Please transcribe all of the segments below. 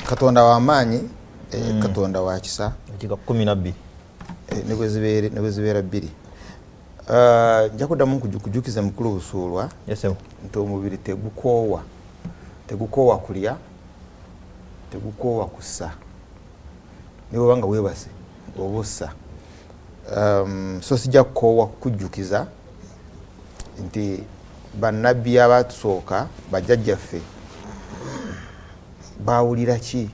Katonda wamaanyi, Katonda wa kisa. Dakiika 12. Ne bwe zibeera 2, nja kuddamu kujukiza mukulu Busuulwa nti omubiri tegukoowa, tegukoowa kulya, tegukoowa kussa, ne bweba nga weebase oba ossa. So sijja kukoowa kukujjukiza nti bannabbi abatusooka, bajjajjaffe, bawulira ki?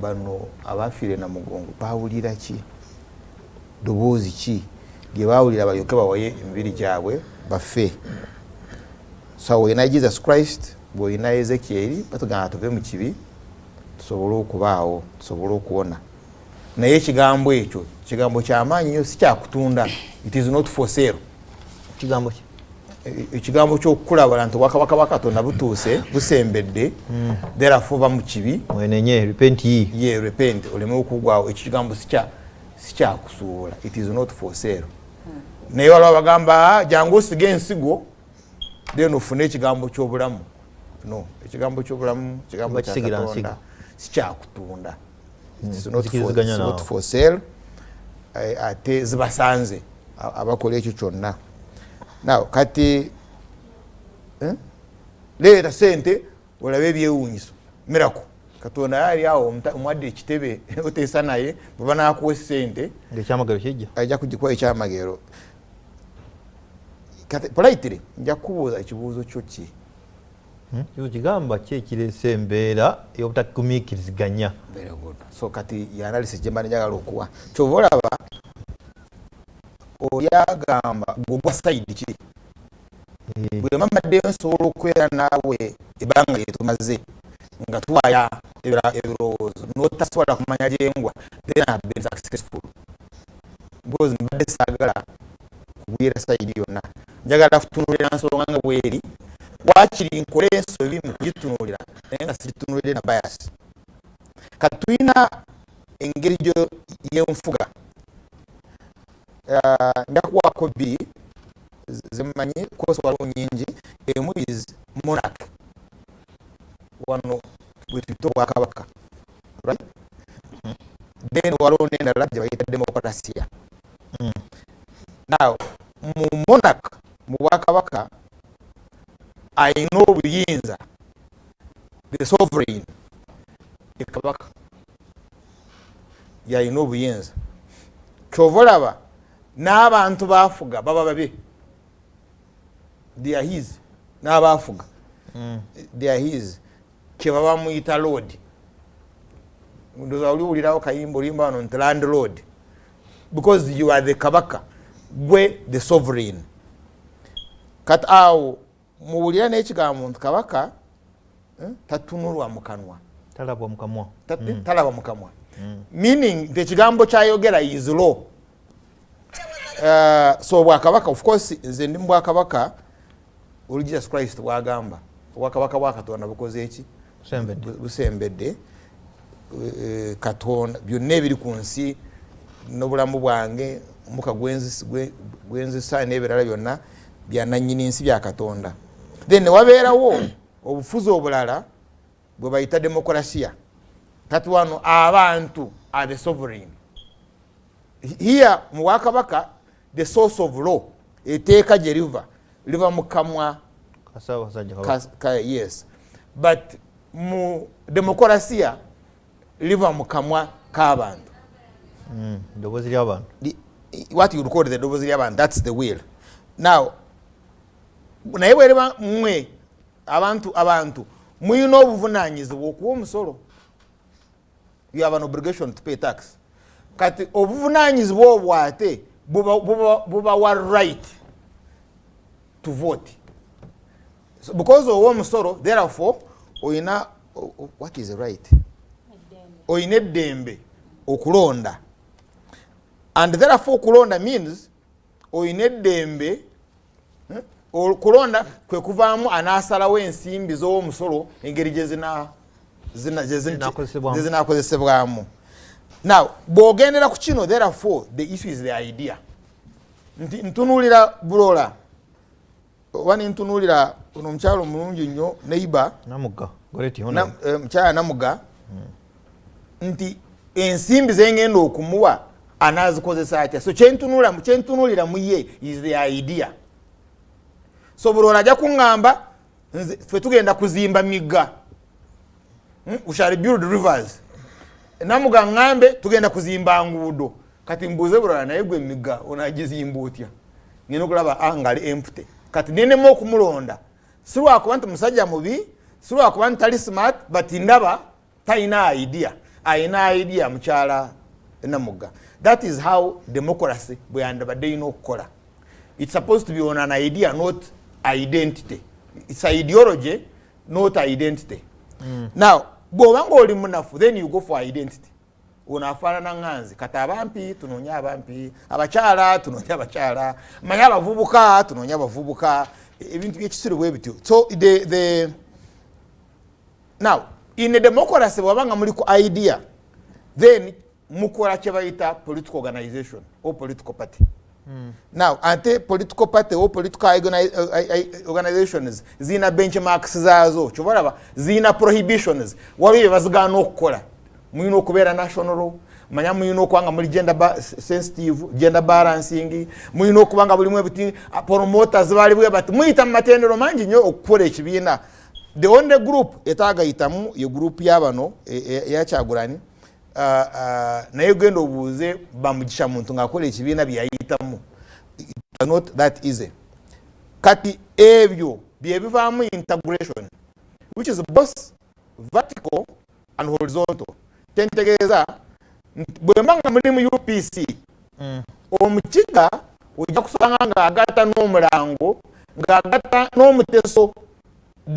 Bano abafiire Namugongo bawulira ki? Ddoboozi ki lye bawulira balyoke bawaye emibiri gyabwe bafe? So olina Jesus Christ, bwolina Ezekieri, batugamba tuve mu kibi tusobole okubaawo, tusobole okuwona. Naye ekigambo ekyo kigambo kyamaanyi nnyo, si kyakutunda. It is not for sale. Kigambo ki? Ekigambo kyokukulabala nti obwakabaka bwa Katonda butuuse, busembedde, therefore va mu kibi. Mwenenye, repent ye. Ye repent oleme okugwawo. Ekyo kigambo sikyakusuubula, it is not for sale. Naye waliwo abagamba, "Ah, jangu osige ensigo then ofune ekigambo ky'obulamu." No, ekigambo ky'obulamu kigambo kya Bakisigira Katonda, nsigo. sikyakutunda. It is not for, Nzikiriziganya it's not naawe. for sale. Ate zibasanze abakola ekyo kyonna. Now kati, leeta sente olabe ebyewunyiso, miracle. Katonda yali awo omuwadde ekitebe oteesa naye, bweba nakuwa esente Ngaekyamagero kijja. Ajja kugikuwa ekyamagero. Kati politely nja kukubuuza, ekibuuzo kyo ki? Kyo kigamba ki ekireese embeera y'obutagumiikiriziganya? Very good. So kati ye analysis gye mba njagala okuwa. Kyova olaba oli agamba gwogwa side ki. Bwe mba mbaddeyo nsobola okubeera naawe ebbanga lyetumaze nga tuwaya ebirowoozo n'otasobola kumanya gyengwa, then I've been successful, because mbadde saagala kugwira side yonna. Njagala kutunuulira nsonga nga bweri, waakiri nkole ensobi mu kugitunuulira, naye nga sigitunuulire na bias. Kati tulina engeri gyo yenfuga. Nja kuwaako bbiri zemmanyi kosi, waliwo nyingi. Emu is monarch, wano bwe tuyita obwakabaka, right? Then waliwo n'endala gye bayita demokrasiya. Now mu monarch, mu bwakabaka, ayina obuyinza, the sovereign, ye kabaka, yalina obuyinza. Kyova olaba n'abantu bafuga baba babe, they are his. N'abafuga, they are his, kyebaba bamuyita lord. Ndowooza oli owulirawo kayimba oluyimba wano nti landlord, because you are the kabaka, gwe the sovereign. Kati awo muwulira n'ekigambo nti kabaka, tatunulwa mu kanwa. Talabwa mukamwa. Talaba mu kamwa, meaning nti ekigambo kyayogera is law. So obwakabaka, of course nze ndi mu bwakabaka oli Jesus Christ bwagamba, obwakabaka bwa Katonda bukoze eki? Busembedde. Busembedde. Katonda byonna ebiri ku nsi n'obulamu bwange, omuka gwenzisa n'ebirala byonna byananyini nsi, bya Katonda. Then newabeerawo obufuzi obulala bwe bayita demokrasiya. Kati wano abantu are the sovereign. Here mu bwakabaka, the source of law, eteeka gye liva, liva mu kamwa Ssaabasajja Kabaka. Yes, but mu demokrasiya liva mu kamwa k'abantu. Ddoboozi ly'abantu. What you would call the ddoboozi ly'abantu, that's the will. Now naye bwereba mmwe abantu muyina obuvunanyizibwa okuwa omusolo, you have an obligation to pay tax. Kati obuvunanyizibwa obwo ate bubawa right to vote. So, because owa omusolo, therefore oyina what is the right? Oyina eddembe okulonda, and therefore okulonda means oyina eddembe, okulonda kwe kuvaamu anaasalawo ensimbi z'omusolo engeri gye Zinakozesebwamu. gye zinakozesebwamu. Now bw'ogendera ku kino, therefore the issue is the idea nti ntunuulira bulola oba nentunuulira ono omukyalo omulungi nnyo neighbor. Namugga. Goreti. Mukyala Namugga, nti ensimbi zengenda okumuwa anazikozesa atya? So kyentunulira mu ye is the idea. So buli olajja kuŋŋamba, "Ffe tugenda kuzimba migga. We shall build rivers." Namugga ŋŋambe, "Tugenda kuzimba nguudo." Kati mbuuze bulala, "Naye gwe emigga onagizimba otya?" Ngenda okulaba ngali empty. Kati nenema okumulonda, si lwakuba nti musajja mubi, si lwakuba nti tali smart, but ndaba talina idea. Ayina idea mukyala Namugga. That is how democracy bweyandibadde erina okukola. It's supposed to be on an idea, not identity. It's ideology, not identity. Now bw'oba nga oli munafu, then you go for identity. Ono afaanana ŋŋanzi, kati abampi tunoonye abampi, abakyala tunoonye abakyala, manye abavubuka tunoonye abavubuka, ebintu byekisiru bwe bityo. So the now in a democracy, bw'oba nga muli ku idea, then mukola kye bayita political organization or political party. Now ate political party or political organizations zirina benchmarks zaazo. Kyoba olaba zirina prohibitions, waliwo bye bazigaana okukola. Mulina okubeera national, manya mulina okuba nga muli gender sensitive, gender balancing, mulina okuba nga bulimu ebiti promoters bali bwe bati. Muyita mu matendero mangi nnyo okukola ekibiina. The only group etaagayitamu ye group y'abano eyakyagulani. Naye genda obuuze bamugisha muntu ng'akola ekibiina byeyayitamu. It was not that easy. Kati ebyo byebivaamu integration, which is both vertical and horizontal. Kyentegeeza nti bwemba nga muli mu UPC, omukiga ojja kusanga ng'agatta n'omulango, ng'agatta n'omuteso.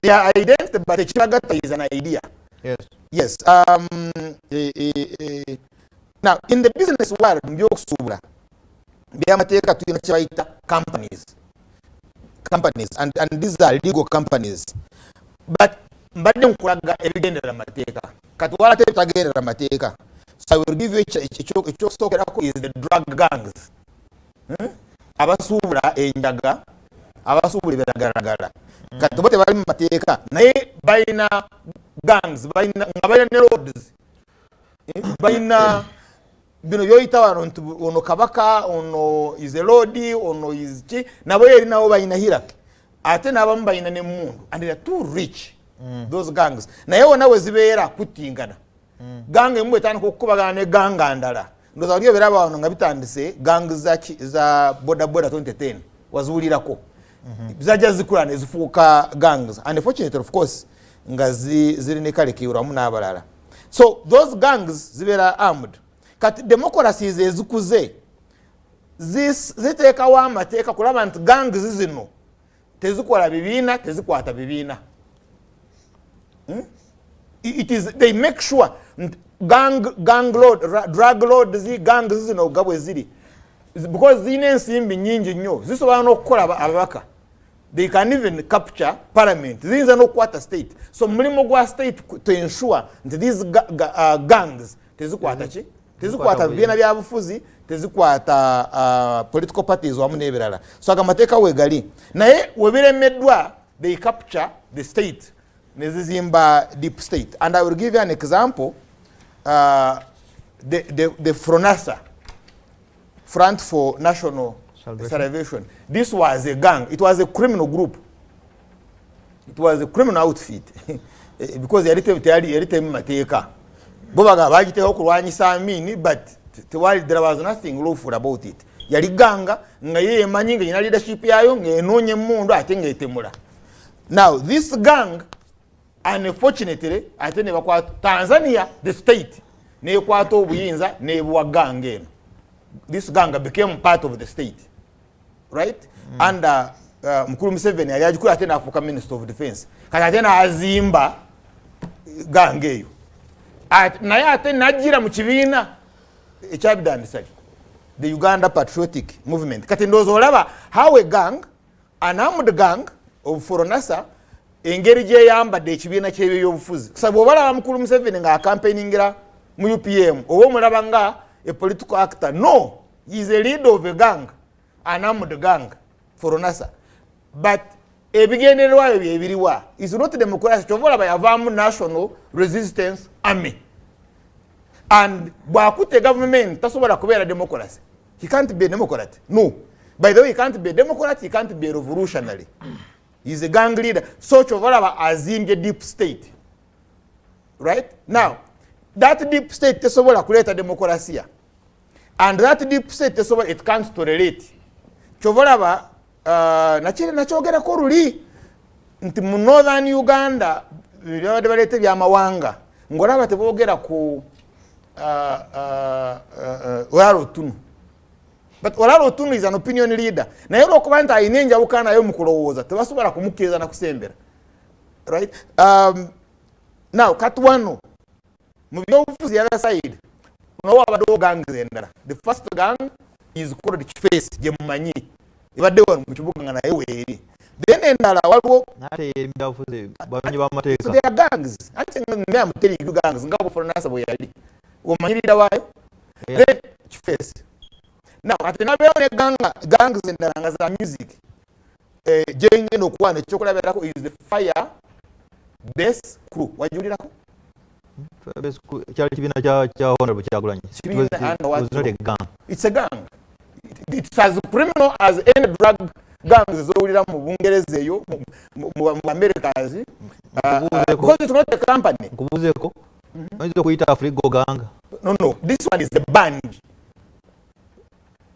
Their identity, but ekibagatta is an idea. Yes. Now in the business world, mu byokusuubula, byamateeka, tulina kyebayita companies. Companies, and these are legal companies, but mbadde nkulaga ebigendera mateeka. Kati wala te bitagendera mateeka. So I will give you ekyokusookerako is the drug gangs. Abasuubula enjaga, abasuubula ebiragalalagala. Kati bo tebali mu mateeka, naye balina gangs, nga balina ne lords. Balina bino byoyita wano nti ono kabaka, ono is a lord, ono is ki. Nabo eri nabo balina hierarchy, ate n'abamu balina nemundu, and they are too rich, those gangs. Naye wonna we zibeera kutingana. Gang emu bwetandika okukubagana ne gang ndala, ndoza wali obeeraba wano nga bitandise, gang za boda boda 2010 waziwulirako, zajja zikula nezifuuka gangs, and unfortunately, of course, nga ziri ne Kale wamu n'abalala. So those gangs zibeera armed. Kati democracies ezikuze ziteekawo amateeka kulaba nti gangs zino tezikola bibiina, tezikwata bibiina. It is they make sure nti gang lord, drug lords, gangs zino ga bwe ziri, because zirina ensimbi nyingi nnyo, zisobola n'okukola ababaka. They can even capture parliament, ziyinza n'okukwata state. So mulimu gwa state to ensure nti these gangs tezikwata ki, tezikwata bibiina bya bufuzi, tezikwata political parties wamu n'ebirala. So ago amateeka wegali, naye webiremeddwa, they capture the state nezizimba deep state. And I will give you an example. The FRONASA, Front for National Salvation. Salvation. This was a gang. It was a criminal group, it was a criminal outfit. Because yali temu mateeka. Bo bagamba bagiteeka okulwanyisa Amini, but tewali, there was nothing lawful about it. Yali gang nga ye yemanyi nga erina leadership yayo, ng'enoonya emundu ate ng'etemula. Now this gang, unfortunately, ate ne bakwata Tanzania, the state nekwata obuyinza nebuwa gang eno. This gang became part of the state, right? Under mukulu Museveni yali agikula, ate nafuuka minister of defense. Kati ate nazimba gang eyo. Naye ate najjira mu kibiina ekyabidandisali, the Uganda Patriotic Movement. Kati ndowooza olaba how a gang, an armed gang of FRONASA, engeri gyeyambadde ekibiina kyebyobufuzi. Sabu obalaba mukulu Museveni ng'acampaigningira mu UPM, oba omulaba nga a political actor. No, he is a leader of a gang, an armed gang, FRONASA. But Ebigendererwayo byebiriwa is not democracy. Kyova olaba yavaamu National Resistance Army, and bwakute government tasobola kubeera democracy. He can't be a democrat. No, by the way, he can't be a democrat, he can't be a revolutionary. He's a gang leader. So kyova olaba azimbye deep state. Right now, that deep state tesobola kuleeta demokrasiya, and that deep state tesobola, it can't tolerate. Kyova olaba nakiri nakyogerako luli nti mu Northern Uganda byabadde baleeta ebyamawanga, ngaolaba teboogera ku Olara Otunu. But Olara Otunu is an opinion leader, naye olwokuba nti alina enjawukana nayo mu kulowooza, tebasobola kumukkiriza nakusembera, right? Now kati wano mu byobufuzi, other side nawo wabaddewo gangs endala. The first gang is called Kifeesi, gye mumanyi ebadde wano mu kibuga nga naye weeri. Then endala waliwo Nate ebyabufuzi bamenyi b'amateeka. So they are gangs. Anti me am telling you gangs nga buforonasa bwe yali omanyirira waayo. Then Kifeesi. Now kati nabeewo ne gangs endala nga za music, gyengenda okuwana ekyokulabirako is the Fire Base Crew. Wagiwulirako? Kyali kibiina kya Honorable Kyagulanyi. Kibiina under what? Was not a gang. It's a gang. It's as criminal as any drug gangs ezowulira mu Bungereza eyo, mu Americas, Nkubuuzeeko. because it's not a company. Nkubuuzeeko, oyinza okuyita Afrigo gang? No, this one is a band.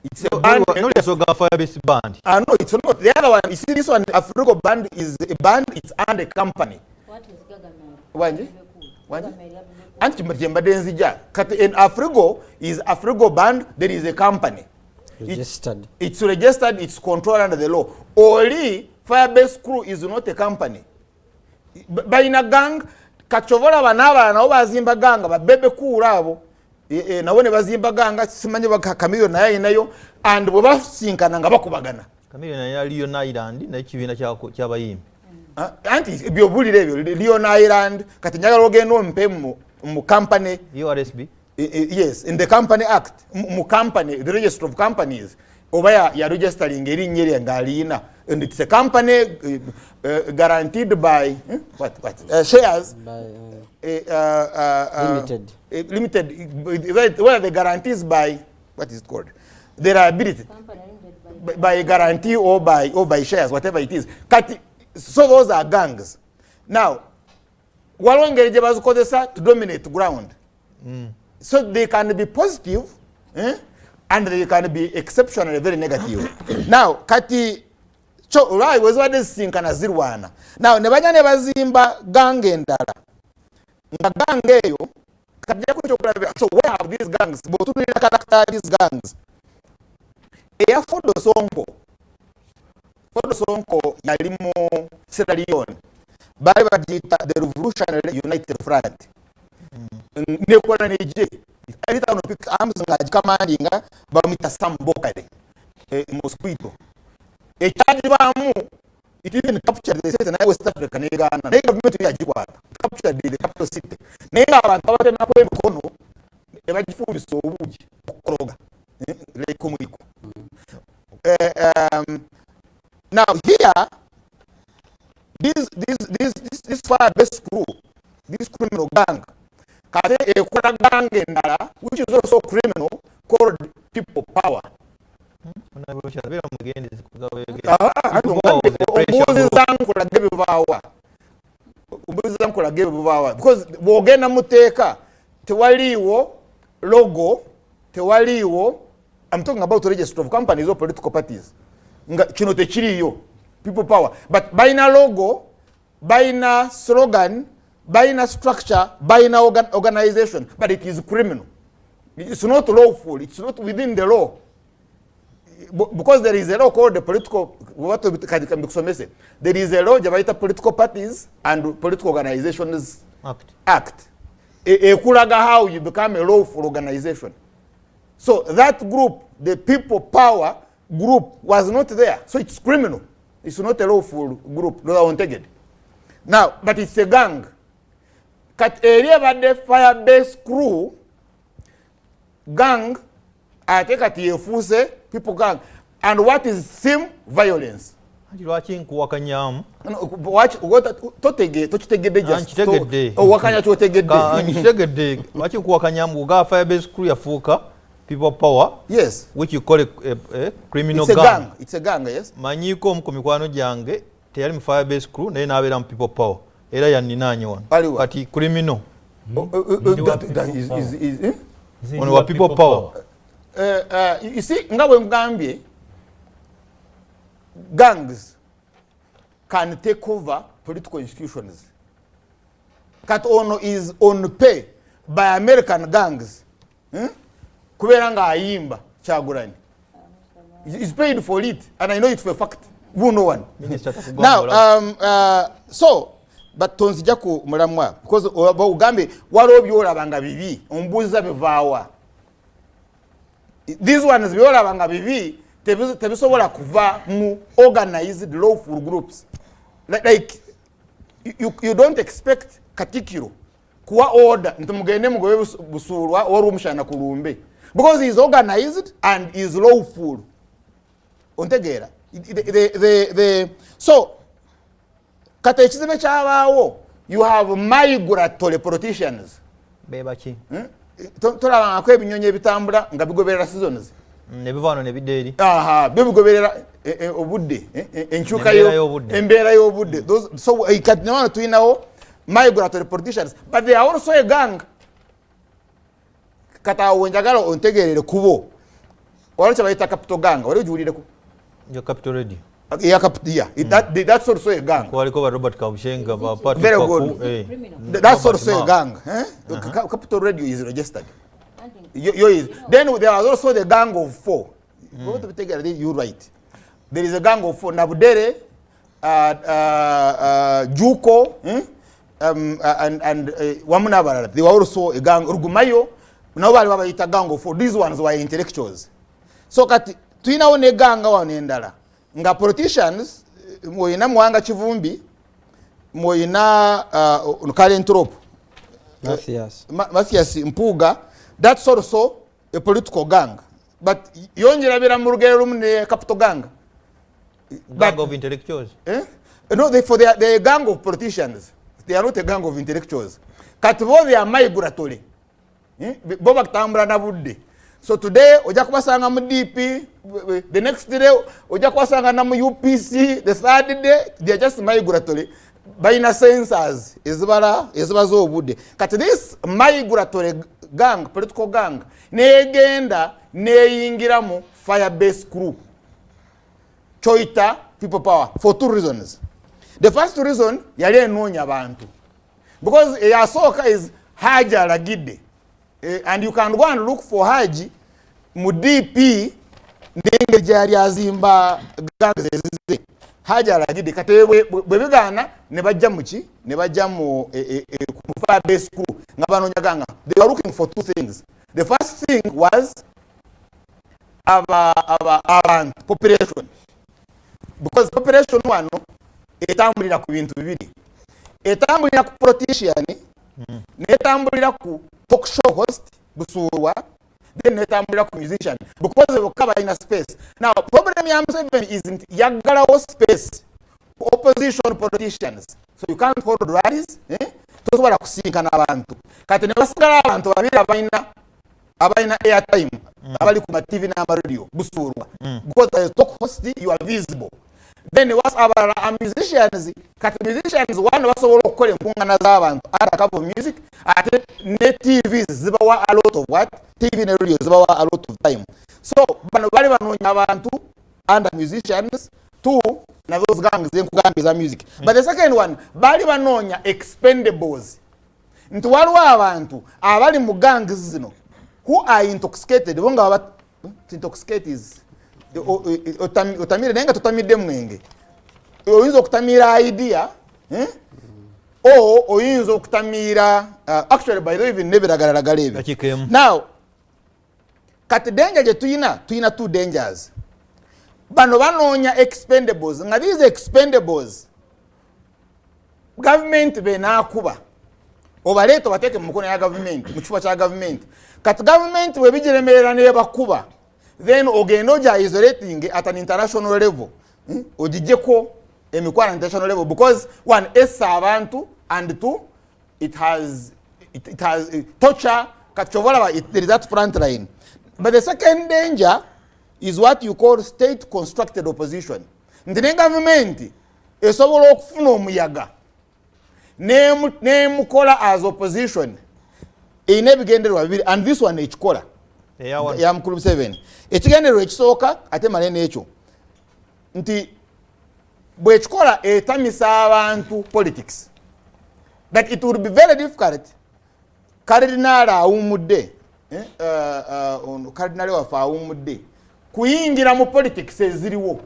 It's a band. Nolyasoga Firebase Band. No, it's not the other one. You see, this one, Afrigo Band, is a band. It's and a company. What is Gagamel? Wangi? Wangi? Gagamel ya Bebe Cool. Anti kye mbadde nzija kati in Afrigo is Afrigo Band. There is a company. Registered. It's registered, it's controlled under the law. Oli Firebase Crew is not a company. Balina gang. Kakyova olaba n'abalala nabo bazimba gang, ba Bebe Cool abo. Nabo ne bazimba gang. Simanyi Chameleone naye ayinayo, and bwe basinkana nga bakubagana. Chameleone ya Leone Island, naye kibiina ky'abayimbi. Ah, anti byobulira ebyo Leone Island. Kati njagala ogenda ompe mu company URSB. Yes, in the Company Act, mu company, the register of companies, oba ya registering erinnya eryo ng'aliina, and it's a company guaranteed by what shares by Limited. Limited, where the guarantees by, what is it called, the liability Company limited by by a guarantee or by shares, whatever it is. Kati so those are gangs. Now waliwo engeri gye bazikozesa to dominate ground. So they can be positive, eh? And they can be exceptionally very negative. Now kati so olwayi wezibadde zisinkana zirwana. Now ne bajja ne bazimba gang endala, nga gang eyo kajjaku ekyokulabira. So where have these gangs, bw'otunuulira character ya these gangs, eya Fodo Sonko. Fodo Sonko yali mu Sierra Leone, baali bagiyita the Revolutionary United Front. Nekola neje every pick arms nga agicommandinga bamuyita Sam Bockarie, Mosquito. Ekyagibaamu, it even captured the city, naye West Africa negaana, naye gavumenti yagikwata. It captured the capital city, naye ng'abantu babatemako emikono ne bagifumbisa obuugi okukologa, like omwiko. Now here, this fire-based crew, this criminal gang, kate ekola gang endala which is also criminal, called People Power. Beera mugendezi. Ah, ah, ombuuziza nkulage bibaawa, ombuuziza nkulage bibaawa, because bw'ogenda mu tteeka tewaliiwo logo, tewaliiwo. I'm talking about register of companies or political parties, nga kino tekiriiyo People Power, but balina logo, balina slogan, balina structure, balina organization, but it is criminal. It's not lawful, it's not within the law, because there is a law called the political, what, kati there is a law gye bayita Political Parties and Political Organizations Act. Act. Ekulaga how you become a lawful organization. So that group, the People Power group, was not there. So it's criminal, it's not a lawful group. Ontegede now? But it's a gang. Kati eri ebadde Firebase Crew gang, ate kati yefuuse People Gang. And what is theme? Violence. Anti lwaki nkuwakanyamu? Tokitegedde. Nkitegedde. Owakanya kyotegedde. Nkitegedde. Lwaki nkuwakanyamu? Uga Firebase Crew yafuuka People Power. Yes. Which you call a criminal It's a gang. gang. It's a gang, yes. Manyiiko omu ku mikwano gyange teyali mu Firebase Crew naye n'abeera mu People Power era yanninaanye wano. Aliwa? Kati criminal. Oh, that is, eh? Ono wa People Power. You see, nga bwe nkugambye, gangs can take over political institutions. Kati ono is on pay by American gangs, Kubeera ng'ayimba Kyagulanyi is paid for it, and I know it for a fact. Who no one. Minister takugamba Now, olaba. So but tonzija ku mulamwa because oba ugambe waliwo byolaba nga bibi, ombuuza bivaawa. These ones byolaba nga bibi tebisobola kuva mu organized lawful groups. Like you don't expect Katikiro kuwa order nti mugende mugobe Busuulwa oba Omushana ku lumbe because he is organized and is lawful. Ontegeera? So kati ekizibu ekyabaawo, you have migratory politicians. Bebaki? Hmm? Tolabangako ebinyonyi ebitambula nga bigoberera seasons? Ne biva wano ne bidda eri. Aha, byo bigoberera obudde, enkyuka Embeera y'obudde. Embeera y'obudde. So kati newano tulinawo migratory politicians, but they are also a gang. Kati awo njagala ontegeerere kubo waliwo kyebayita Capital Gang, wali ogiwulireko? Ya Capital Radio. Yeah, yeah. That's also a gang. Kwaliko ba Robert Kabushenga, ba Patrick Very Paku, good. eh. Criminal. That's Robert also a Ma. gang, eh? Capital Radio is registered. Nothing. Yo is. Then there was also the Gang of Four. You right. There is a Gang of Four. Nabudere, Juko, and wamu n'abalala. They were also a gang. Rugumayo, nabo bali babayita Gang of Four. These ones were intellectuals. So kati tulinawo ne gang wano endala nga politicians, mwolina Muwanga Kivumbi, mwolina Kalentrop. Mathias. Mathias Mpuuga. That's also a political gang, but yongerabira mu lugero lumu ne Capital Gang. Gang of intellectuals. Eh? No, they are a gang of politicians. They are not a gang of intellectuals. Kati bo they are migratory. Eh? Bo batambula na budde. So today ojja kubasanga mu DP, the next day ojja kubasanga na mu UPC, the third day they are just migratory. Balina sensors ezibala ezibaza obudde. Kati this migratory gang, political gang, negenda neyingira mu Firebase Crew, kyoyita People Power, for two reasons. The first reason, yali enoonya abantu because eyasooka is Haji alagidde. And you can go and look for Haji mu DP n'engeri gyeyali azimba gangs ezize. Haji alagidde kati bwe bigaana ne bajja muki, ne bajja mu Firebase Crew nga banoonya gang. They were looking for two things. The first thing was abantu, population, because population wano etambulira ku bintu bibiri: etambulira ku politician, netambulira ku talk show host Busuulwa, then netambulira ku musician, because bokka balina space. Now problem ya Museveni is nti yaggalawo space ku opposition politicians, so you can't hold rallies, eh? Tosobola kusinkana abantu. Kati ne basigala abantu babiri abalina airtime, abali ku ma TV n'amaradio, Busuulwa, because as talk host you are visible, then was abalala a musicians. Kati musicians wano basobola okukola enkuŋŋaana z'abantu under cover of music, ate ne TVs zibawa a lot of what, TV ne radio zibawa a lot of time. So bano bali banoonya abantu under musicians, two na those gangs enkugambye za music. But the second one, bali banoonya expendables, nti waliwo abantu abali mu gangs zino who are intoxicated, bo nga baba intoxicate is otamire naye nga totamidde mwenge. Oyinza okutamira idea, eh? O oyinza okutamiira, actually, by the way, even nebiragalalagala ebyo. Dakika emu. Now kati danger gye tuyina, tuyina two dangers. Bano banoonya expendables, nga these expendables gavumenti benaakuba obaleeta obateeke mu mukono ya gavumenti, mu kifo kya gavumenti. Kati gavumenti bwebigiremerera nebakuba, then ogenda oja isolating at an international level. Ogijjeko emikwano international level, because one, essa abantu, and two, it has torture. Kati kyova olaba there is that front line. But the second danger is what you call state constructed opposition, nti ne gavumenti esobola okufuna omuyaga nemukola as opposition erina ebigendererwa bibiri, and this one ekikola Eya ya mukulu Museveni. Ekigendererwa ekisooka, ate male n'ekyo, nti bwekikola etamisa abantu politics, that it would be very difficult. Cardinal awummudde, ono cardinal waffe awummudde kuyingira mu politics eziriwo,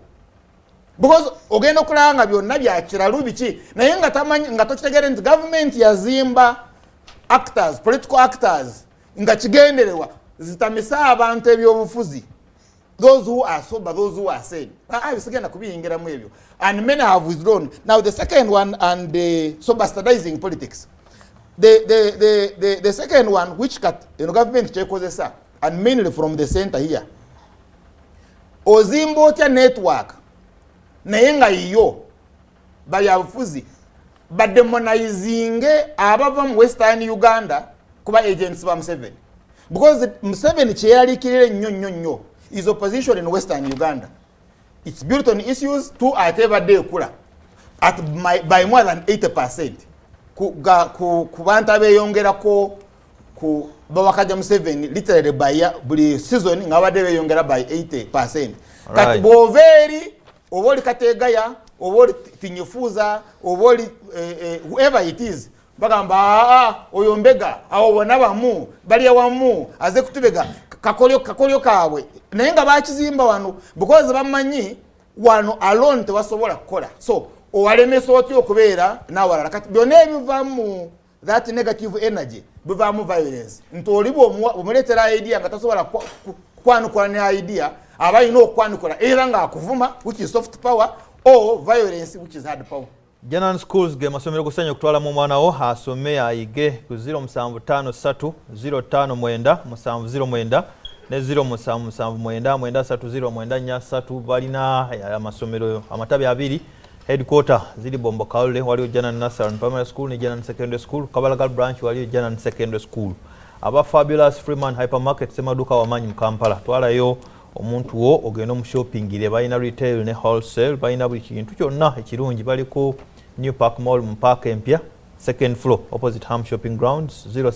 because ogenda okulaba nga byonna byakiralu biki, naye nga tamanyi, nga tokitegere nti gavumenti yazimba actors, political actors, nga kigendererwa zitamise abantu ebyobufuzi, those who are sober, those who are sane. Ah, bisigenda kubiyingiramu ebyo, and many have withdrawn. Now the second one, and so bastardizing politics, the second one, which kat government kyekozesa, and mainly from the center here, ozimba otya network naye nga yiyo balyabufuzi bademonizinge abava mu Western Uganda kuba agents ba Museveni, because Museveni kyeyaliikirira ennyo nnyo nnyo is opposition in Western Uganda. It's built on issues. Two, ate ebadde ekula by more than 80% ku bantu abeeyongerako ku bawakaja Museveni, literally by buli season nga babadde beeyongera by 80%. Kati bw'ova eri, oba oli Kategaya, oba oli Tinyefuza, oba oli whoever it is, bagamba, "Aa, oyo mbega, awo bonna bamu balya wamu, aze kutubega." Kakolyo kakolyo kaabwe, naye nga bakizimba wano because bamanyi wano alone tebasobola kukola. So owalemesa otya okubeera nawalala? Kati byonna ebiva mu that negative energy bivaamu violence, nti oli bwomuleetera idea nga tasobola kwanukula ne idea, aba alina okwanukula era ng'akuvuma, which is soft power, or violence, which is hard power. Janan Schools ge masomero gusanye okutwalamu omwana wo asome ayige ku 0753 059 709 ne 0779 930 943. Balina amasomero amatabi abiri. Headquarter ziri Bombo Kalule, waliwo Janan Nursery Primary School ne Janan Secondary School. Kabalagala branch waliyo Janan Secondary School. Aba Fabulous Freeman Hypermarket, semaduuka wamaanyi mu Kampala, twalayo omuntu wo ogende omushoppingire. Balina retail ne wholesale, balina buli kintu kyonna ekirungi. Bali ku New Park Mall mu Park empya, second floor, opposite Ham Shopping Grounds.